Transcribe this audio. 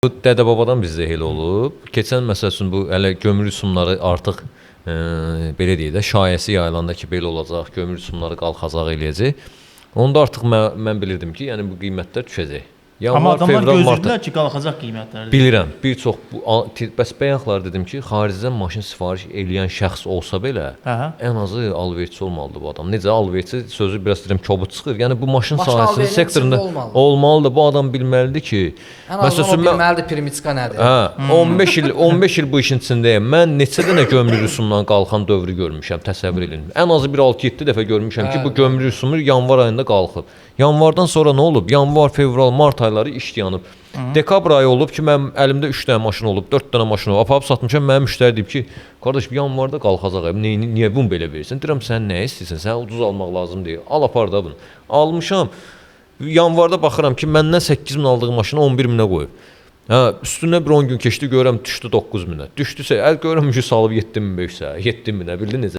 Bu dədə-babadan bizdə elə olub. Keçən məsəl üçün bu hələ gömrük rüsumları artıq belə deyək də şayəsi yayılanda ki, belə olacaq, gömrük rüsumları qalxacaq, eləyəcək. Onda artıq mən bilirdim ki, yəni bu qiymətlər düşəcək. Amma Yanvar, adamlar fevral, mart gözlədilər ki, qalxacaq qiymətlər. Bilirəm, bir çox bu bəs bayaqlar dedim ki, xaricdən maşın sifariş eləyən şəxs olsa belə, ən azı alverçi olmalıdır bu adam. Necə alverçi sözü biraz deyirəm kobud çıxır. Yəni bu maşın Maşın sahəsinin alverinin sektorunda içində olmalıdır. olmalıdır. Bu adam bilməlidir ki, Ən azından o bilməlidir primitska nədir. Hə, 15 il 15 il bu işin içindəyəm. Mən neçə dənə gömrük rüsumundan qalxan dövrü görmüşəm, təsəvvür eləyin. Ən azı bir 6-7 dəfə görmüşəm ki, bu gömrük rüsumu yanvar ayında qalxıb. Yanvardan sonra nə olub? Yanvar, fevral, mart ayları iş dayanıb. Dekabr ayı olub ki, mənim əlimdə 3 dənə maşın olub, 4 dənə maşın olub. Aparıb satmışam, mənim müştəri deyib ki, qardaş yanvarda qalxacaq. Niyə bunu belə verirsən? Deyirəm sən nə istəyirsən? Sənə ucuz almaq lazım deyil. Al apar da bunu. Almışam. Yanvarda baxıram ki, məndən 8000 aldığı maşını 11000-ə qoyub. Hə, üstünə bir 10 gün keçdi, görürəm düşdü 9000-ə. Düşdüsə, əl görürəm ki, salıb 7500-ə, 7000-ə, bildin necə?